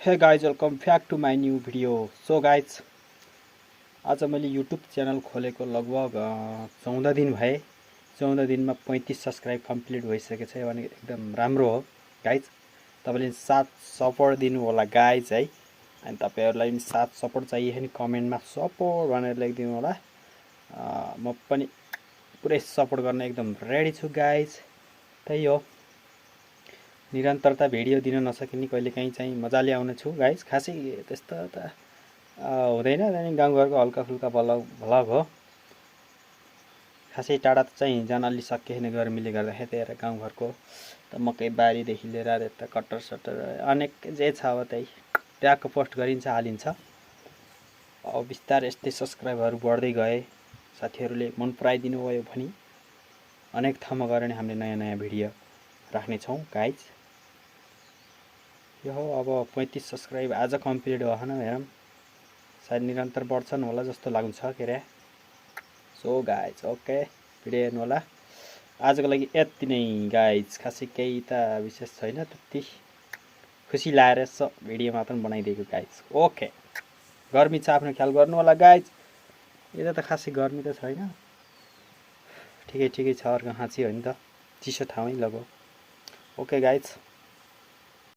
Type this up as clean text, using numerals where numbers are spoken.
हे guys welcome back to my new video. So guys आज मैले युट्युब च्यानल खोलेको लगभग 14 दिन भए। 14 दिनमा 35 सब्सक्राइब कम्प्लिट भइसकेको छ भने एकदम राम्रो हो गाइज। तपाईँले साथ सपोर्ट दिनु होला गाइज है। अनि तपाईँहरूलाई पनि साथ सपोर्ट चाहिए भने कमेन्टमा सपोर्ट भनेर लेखिदिनु होला। म पनि पुरै सपोर्ट गर्न एकदम रेडी छु गाइज। त्यही हो, निरन्तरता भिडियो दिन नसकिने कहिलेकाहीँ चाहिँ मजाले आउने छु गाइज। खासै त्यस्तो त हुँदैन, अनि गाउँघरको हल्का फुल्का भ्लग हो। खासै टाढा चाहिँ जान अलि सकिएन गर्मीले गर्दाखेरि। त्यही भएर गाउँघरको त मकै बारीदेखि लिएर यता कट्टर सट्टर अनेक जे छ अब त्यही ट्यागको पोस्ट गरिन्छ हालिन्छ। अब बिस्तारै यस्तै सब्सक्राइबहरू बढ्दै गए, साथीहरूले मन पराइदिनु भयो भने अनेक ठाउँमा गएर नि हामीले नयाँ नयाँ भिडियो राख्नेछौँ गाइज। यो हो, अब 35 सब्सक्राइब आज कम्प्लिट भएन हेरौँ, सायद निरन्तर बढ्छन् होला जस्तो लाग्छ के अरे। सो गाइज ओके, भिडियो हेर्नु होला। आजको लागि यति नै गाइज, खासै केही त विशेष छैन, त्यति खुसी लागेर यसो भिडियो मात्र बनाइदिएको गाइज। ओके, गर्मी छ आफ्नो ख्याल गर्नु होला गाइज। यता त खासै गर्मी त छैन, ठिकै ठिकै छ। अर्को हाँची हो नि त, चिसो ठाउँै लगो। Okay guys.